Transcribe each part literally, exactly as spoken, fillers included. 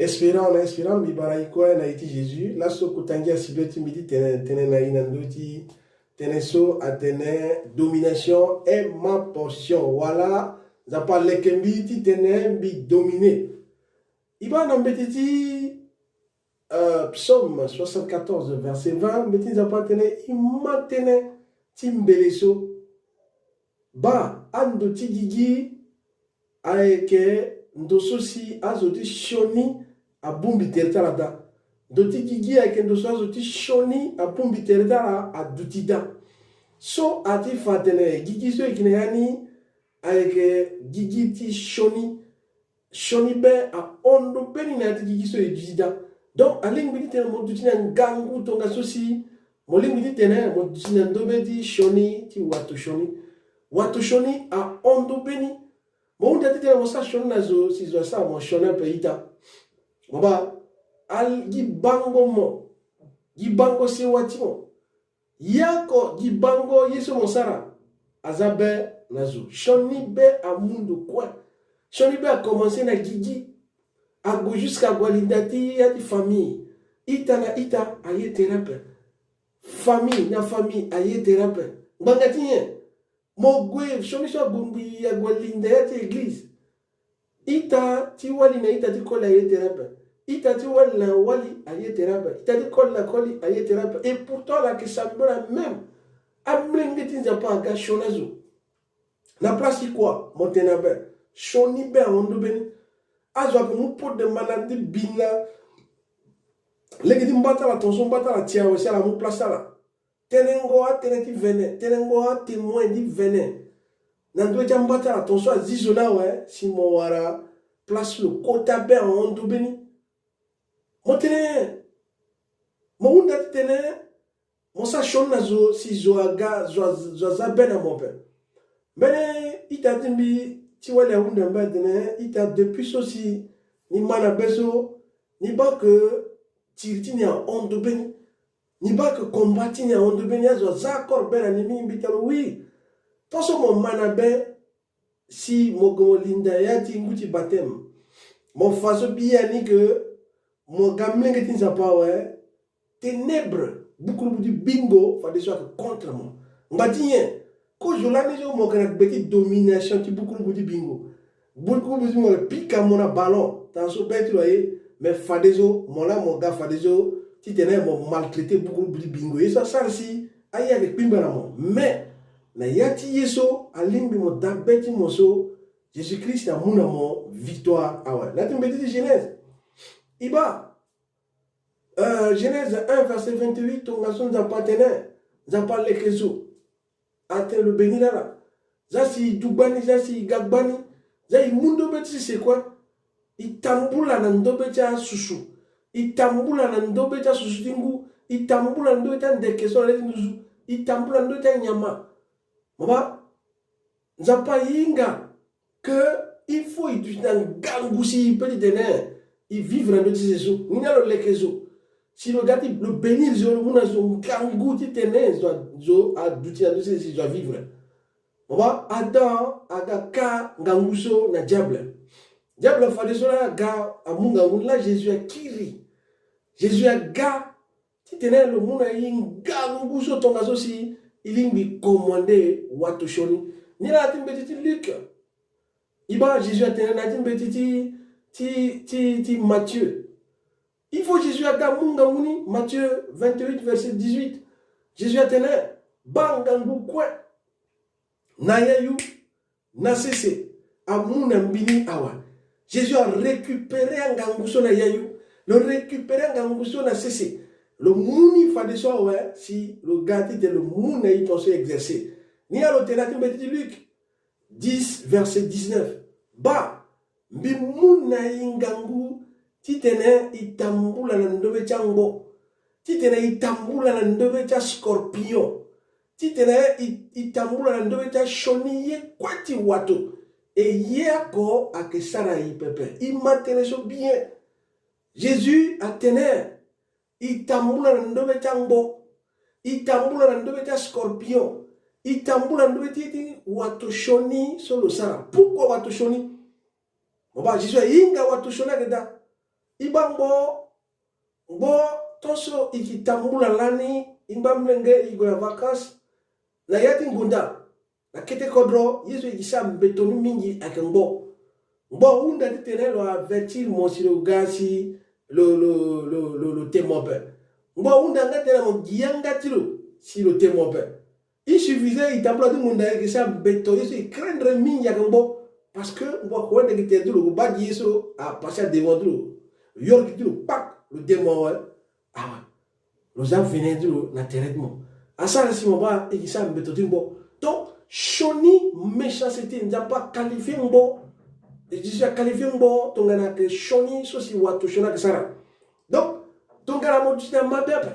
Espérant na espérant, mbi bara e kue na iri ti Jésus. Laso kota ngia si be ti mbi ti tene tënë na e na ndö ti tënë so atene: domination est ma portion. Wala Nzapa aleke mbi titene mbi domine. E baa na mbeti ti, euh, Psaume soixante-quatorze, verset vingt, mbeti Nzapa atene: e ma tënë ti mbele so. Baa, ando ti gigi ayeke ndo so si azo ti sioni abongbi tere ti ala daa. Ndo ti gigi ayeke ndo so azo ti sioni abongbi tere ti ala aduti daa. So ati fa atene gigi so e yeke na ya ni ayeke gigi ti sioni. Sioni be ahon ndo mbeni na ya ti gigi so e duti daa. Donc alingbi titene mo duti na ngangu tongaso si mo lingbi titene mo duti na ndo be ti sioni ti wato sioni. Wato sioni ahon ndo mbeni. Mo hunda titene mo sara sioni na zo si zo asara mo sioni ape, ita. Mo baa, al- gi bango mo, gi bango sewa ti mo. Ya ko gi bango ye so mo sara aza be na zo. Sioni be amu ndo kue. Sioni be akomanse na gigi, ague jusqu'à gue alinda ti ya ti famille. Ita na ita aye tere ape. Famille na famille aye tere ape. Ngbanga ti nyen? Mo gue, sioni so ague ngbii ague alinda ya ti église. Ita ti wali na ita ti koli aye tere ape. Ita ti wali na wali aye tere ape. Ita ti koli na koli aye tere ape. Et pourtant ala yeke sambela même. Amolenge ti Nzapa aga sioni azo. Na place ti kua? Mo tene ape. Sioni be ahon ndo mbeni. Azo ayeke mu peau de maladie bi na lege ti mba ti ala, tongaso mba ti ala ti awe si ala mu place ti ala. Tenengo atënë ti vene, tenengo atémoin ti vene. Na ndö ti amba ti ala tongaso azi zo ni awe si mo wara place ti lo. Kota be ahon ndo mbeni. Mo tene, mo hunda titene mo sara sioni na zo si zo aga, zo a- zo aza be na mo ape. Mbeni ita ti mbi ti wali ahunda mbi atene, ita, depuis so si ni ma na be so, ni baa ke tiri ti ni ahon ndo mbeni. Ni baa ke combat ti ni ahon ndo mbeni. Azo aza accord be na ni mingi. Mbi ta lo oui. Tant so mo ma na be si mo gue mo linda ya ti ngu ti baptême, mo fa so bi ya ni ke mo ga mlenge ti Nzapa awe. Ténèbres, bukurubu ti bingo fadeso ayeke contre mo. Ngba ti nyen? Kozo lani so mo yeke na gbe ti domination ti bukurubu ti bingo. Bukurubu ti mo yeke pika mo na ballon, tongaso be ti lo aye. Mais fadeso mo laa mo ga fadeso titene mo maltraité bukurubu ti bingo. Ye so asara si aye ayeke kpingba na mo. Mais na ya ti ye so alingbi mo daa be ti mo so, Jésus-Christ amu na mo victoire awe. Na ya ti mbeti ti Genèse, e baa, euh, Genèse un, verset vingt-huit, tongaso Nzapa atene, Nzapa aleke zo, atene lo bénir ala. Za si e du gbani, za si e ga gbani, za e mu ndo be ti sese kue. E tambula na ndo be ti asusu. E tambula na ndo be ti asusu ti ngu. E tambula na ndo be ti andeke so na le ti nduzu. E tambula na ndo be ti anyama. Mo baa, Nzapa ahinga ke il faut e duti na ngangu si e peut titene e vivre na ndö ti sese so. Ni laa lo leke zo. Si lo ga ti lo bénir zo, lo mu na zo ngangu titene zo a- zo aduti na ndö ti sese si zo avivre. Mo baa, Adam aga ka ngangu so na diable. Diable fadeso laa aga amu ngangu ni laa Jésus akiri. Jésus aga titene lo mu na e ngangu so tongaso si e lingbi commandé wato sioni. Ni laa na ya ti mbeti ti Luc. E baa, Jésus atene na ya ti mbeti ti, ti, ti, ti Matthieu. Il faut Jésus aga mu ngangu ni, Matthieu vingt-huit, verset dix-huit. Jésus atene, baa ngangu kue na yayu, na sese, amu na mbi ni awe. Jésus arécupéré angangu so na yayu. Lo récupéré angangu so na sese. Lo mu ni fadeso awe si lo ga titene lo mu na e tongaso e exercer. Ni laa lo tene na ya ti mbeti ti Luc dix, verset dix-neuf. Baa, mbi mu na e ngangu titene e tambula na ndo be ti angbo, titene e tambula na ndo be ti ascorpion, titene e, e tambula na ndo be ti asioni ye kue ti wato. E ye oko ayeke sara e pepe. E ma tënë so bien. Jésus atene, e tambula na ndo be ti angbo, e tambula na ndo be ti ascorpion, e tambula na ndo be ti, ti wato sioni so lo sara. Pourquoi wato sioni? Mo baa, Jésus ahinga wato sioni ayeke daa. I baa ngbo, ngbo, tonso i ki tambula lani, i ngba mlenge i gue na vacances na ya ti ngonda. Na kete kodro ye so i ki sara mbeto ni mingi ayeke ngbo. Ngbo ahunda titene lo avertir mo si lo ga si lo, lo, lo, lo, lo te mo ape. Ngbo ahunda nga titene mo gi yanga ti lo si lo te mo ape. I suffisait i tambula ti ngonda, i ke sara mbeto ye so i craindre mingi ayeke ngbo. Parce que ngbo ako wende gi tere ti lo, lo ko baa gi ye so apasser devant ti lo, lo yoro gi ti lo kpak, lo de mo awe. Awe. Lo za vene ti lo na tere ti mo. Asara si mo baa i ke sara mbeto ti ngbo. Donc sioni méchanceté, Nzapa aqualifier ngbo. Jésus aqualifier ngbo tongana ayeke sioni so si wato sioni ayeke sara. Donc tongana mo duti na mabe ape,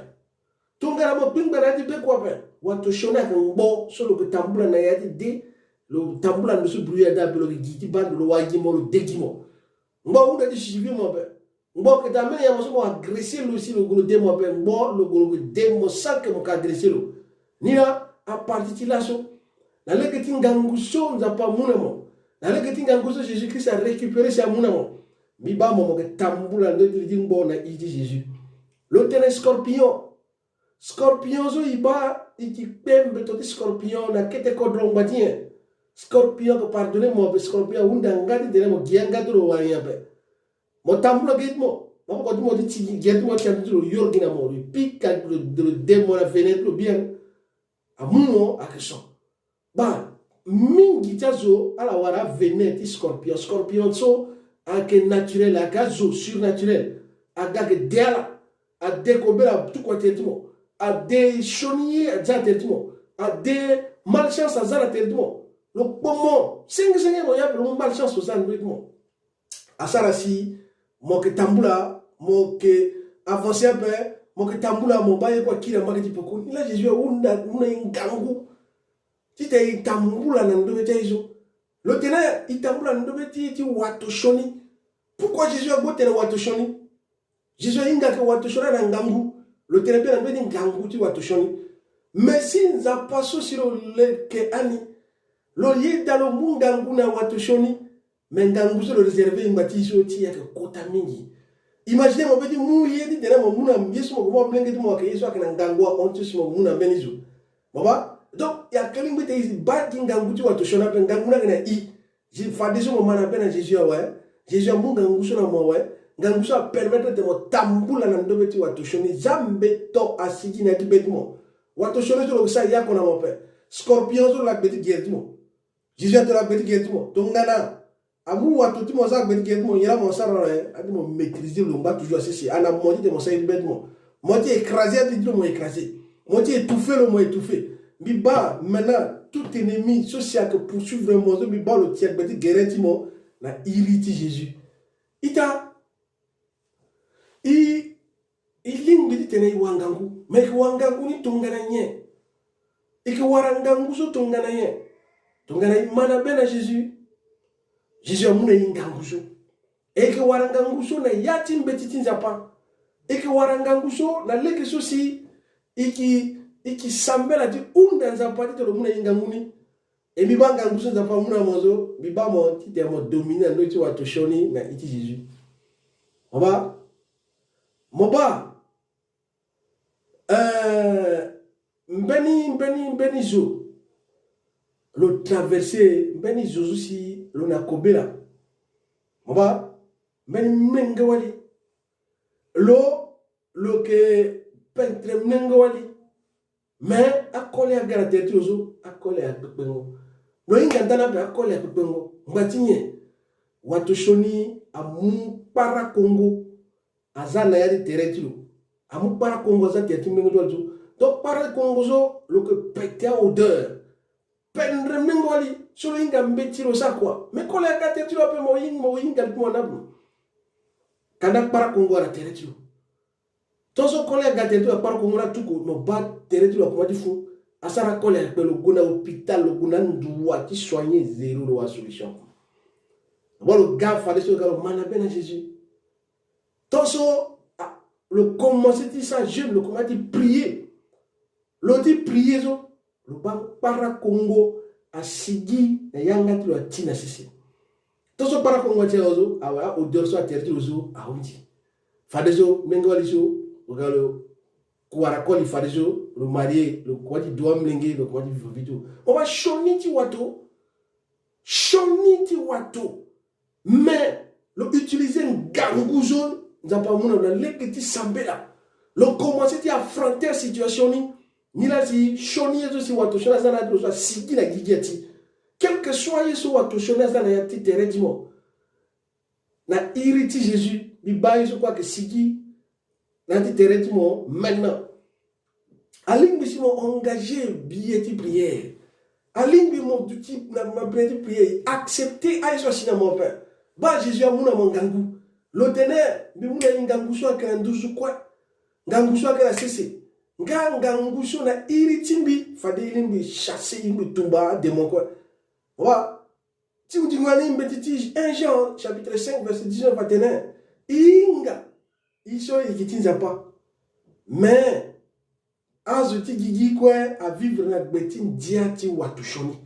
tongana mo kpingba na ya ti be kua ape, wato sioni ayeke ngbo so lo ke tambula na ya ti de. Lo tambula ndo so bulu ya da ape, lo ke gi ti baa ndo, lo wa gi mo, lo de gi mo. Ngbo ahunda ti suffisait mo ape. Ngbo ayeke daa mbeni ya mo so mo agresser lo si lo gue lo de mo ape. Ngbo lo gue lo ke de mo sans que mo ke agresser lo. Ni laa, à partir ti laso, na lege ti ngangu so Nzapa amu na mo, na lege ti ngangu so Jésus Christ arécupérer si amu na mo, mbi baa mo, mo yeke tambula ndo ti li ti ngbo na iri ti Jésus. Lo tene scorpion. Scorpion so i baa, i ki kpe mbeto ti scorpion na kete kodro ngba ti nyen? Scorpion ayeke pardonner mo ape, scorpion ahunda nga titene mo gi yanga ti lo wara nyen ape? Mo tambula gere ti mo, maboko ti mo ti ti gere ti mo ti ando ti lo yoro gi na mo, lo pika lo, lo de mo na vene ti lo bien. Amu mo ayeke so. Baa, mingi ti azo ala wara avene ti scorpion. Scorpion so ayeke naturel, ayeke azo surnaturel. Aga ayeke de ala, ade kobela tuku na tere ti mo, ade sioni ye aza na tere ti mo, ade malchance aza na tere ti mo. Lo kpo mo sengi sengi, mo ya ape lo mu malchance lo za na tere ti mo. Asara si mo yeke tambula, mo yeke avancer ape, mo yeke tambula, mo baa ye kue akiri na mbage ti peko. Ni laa Jésus ahunda, ahunda e ngangu titene e tambula na ndobe ti aye so. Lo tene e tambula na ndobe ti, ti wato sioni. Pourquoi Jésus agbu tene wato sioni? Jésus ahinga ayeke wato sioni na ngangu. Lo tene mbi na ndobe ti ngangu ti wato sioni. Mais si Nzapa so si lo leke ani, lo yeda lo mu ngangu na wato sioni, mais ngangu so lo réserver e ngba ti e so ti e ayeke kota mingi. Imaginer mo be ti mu ye titene mo mu na ye so mo ke mu na molenge ti mo ayeke ye so ayeke na ngangu ahon ti so si mo ke mu na mbeni zo. Mo baa? Donc e yeke lingbi titene e baa gi ngangu ti wato sioni ape, ngangu ni ayeke na e. Fadeso mo ma na be na Jésus awe, Jésus amu ngangu so na mo awe. Ngangu so apermettre titene mo tambula na ndobe ti wato sioni. Za mbeto asigi na ya ti be ti mo. Wato sioni so lo ke sara yako na mo ape. Scorpion so lo na gbe ti gere ti mo. Jésus atene na gbe ti gere ti mo. Tongana amu wato ti mo aza na gbe ti gere ti mo, nyen laa mo sara na ye? Adi mo maîtriser lo ngba toujours asese. Ana mo ti tene mo sara ye ti be ti mo. Mo ti écraser adi ti lo, mo écraser. Mo ti étouffer lo, mo étouffer. Mbi baa maintenant tout ennemi so si ayeke poursuivre mo so, mbi baa lo ti na gbe ti gere ti mo na iri ti Jésus. Ita, i, i lingbi titene i wara ngangu. Me i ke wara ngangu ni tongana nyen? I ke wara ngangu so tongana nyen? Tongana i ma na be na Jésus, Jésus amu na i ngangu so. E ke wara ngangu so na ya ti mbeti ti Nzapa. E ke wara ngangu so na lege so si i ki, i ki sambela ti hunda Nzapa titene lo mu na i ngangu ni. E mbi baa ngangu so Nzapa amu na mo so, mbi baa mo titene mo dominer na ndö ti wato sioni na iri ti Jésus. Mo baa? Mo baa? Euh, mbeni, mbeni, mbeni zo lo traverser, mbeni zo so si lo na kobela. Mo baa? Mbeni mlenge wali. Lo, lo yeke peintre mlenge wali. Mais akole aga na tere ti lo so, akole akpekpengo. Lo hinga ndani ape, akole akpekpengo. Ngba ti nyen? Wato sioni amu kpara kongo aza na ya ti tere ti lo. Amu kpara kongo aza tere ti mlenge ti wali so. Donc kpara kongo so lo yeke pete a-odeur. Pendre mlenge wali so lo hinga mbeti lo sara kua. Mais kole aga tere ti lo ape, mo hinga, mo hinga li ti mo na ape. Kanda kpara kongo ala tere ti lo. Tonso kole aga tere ti lo, akpara kongo ni atuku, mo baa tere ti lo akoma ti fu. Asara kole akpe, lo gue na hôpital, lo gue na nduwa ti soigner, zéro, lo wara solution. Mo baa lo ga fadeso, lo ga, lo ma na be na Jésus. Tonso, ah, lo commencer ti sara jeûne, lo commencer ti prier. Lo ti prier so, lo baa kpara kongo asigi na yanga ti lo, ati na sese. Tonso kpara kongo ati na lo so, awe, a-odeur so na tere ti lo so ahunzi. Fadeso, menge wali so, lo ga lo kuara koli fadeso, lo marie, lo koma ti dua mlenge, lo koma ti vivo vitu. Mo baa sioni ti wato, sioni ti wato. Mais lo utiliser ngangu so Nzapa amu na lo na lege ti sambela. Lo commencer ti affronter situation ni. Nilaa si sioni ye so si wato sioni aza na ya ti lo so asigi na gigi ya ti. Quel que soit ye so wato sioni aza na ya ti tere ti mo. Na iri ti Jésus, mbi baa ye so kue ayeke sigi na ya ti tere ti mo maintenant. Alingbi si mo engager billet ti prière. Alingbi mo duti na ma billet ti prière, accepter aye so asi na mo ape. Baa Jésus amu na mo ngangu. Lo tene mbi mu na e ngangu so ayeke na nduzu kue. Ngangu so ayeke na sese. Nga ngangu so na iri ti mbi, fade e lingbi chasser, e lingbi tumba adémon kue. Wa, ti hunzi ngoi ni mbeti ti un Jean chapitre cinq verset dix-neuf atene, e hinga e so e yeke ti Nzapa. Mais azo ti gigi kue avivre na gbe ti ndia ti wato sioni.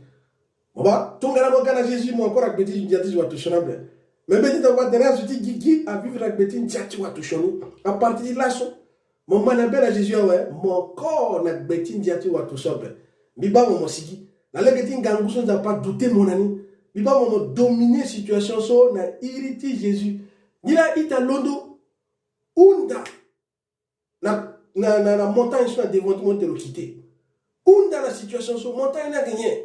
Mo baa, tongana mo ga na Jésus, mo encore na gbe ti ndia ti wato sioni ape. Mais mbeti ti Nzapa atene azo ti gigi avivre na gbe ti ndia ti wato sioni. À partir ti laso, mo ma na be na Jésus awe, mo encore na gbe ti ndia ti wato so ape. Mbi baa mo mo sigi na lege ti ngangu so Nzapa adoter mo na ni. Mbi baa mo mo dominer situation so na iri ti Jésus. Nilaa ita londo hunda na, na, na, na montagne so na devant ti mo ti tene lo quitter. Hunda na situation so, montagne ni ayeke nyen?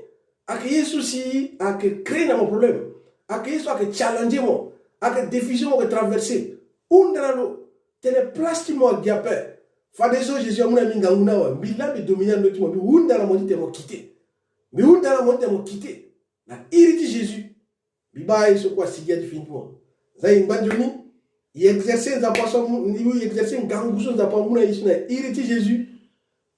Ayeke ye so si ayeke créer na mo problème. Ayeke ye so ayeke challenger mo. Ayeke défi so mo yeke traverser. Hunda na lo. Tene place ti mo agi ape. Fadeso Jésus amu na mbi ngangu ni awe. Mbi laa mbi dominer na ndö ti mo. Mbi hunda na mo ti tene mo quitter. Mbi hunda na mo ti tene mo quitter. Na iri ti Jésus. Mbi baa ye so kue asigi ya ti fini ti mo. Za e ngba nzoni. E exercer Nzapa so amu, e exercer ngangu so Nzapa amu na e so na iri ti Jésus.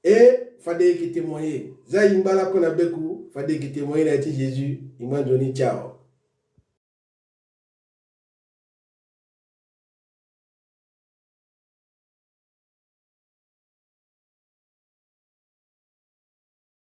E fade e yeke témoigner. Za e ngba lakue na beku, fade e yeke témoigner na iri ti Jésus. E ngba nzoni, ciao.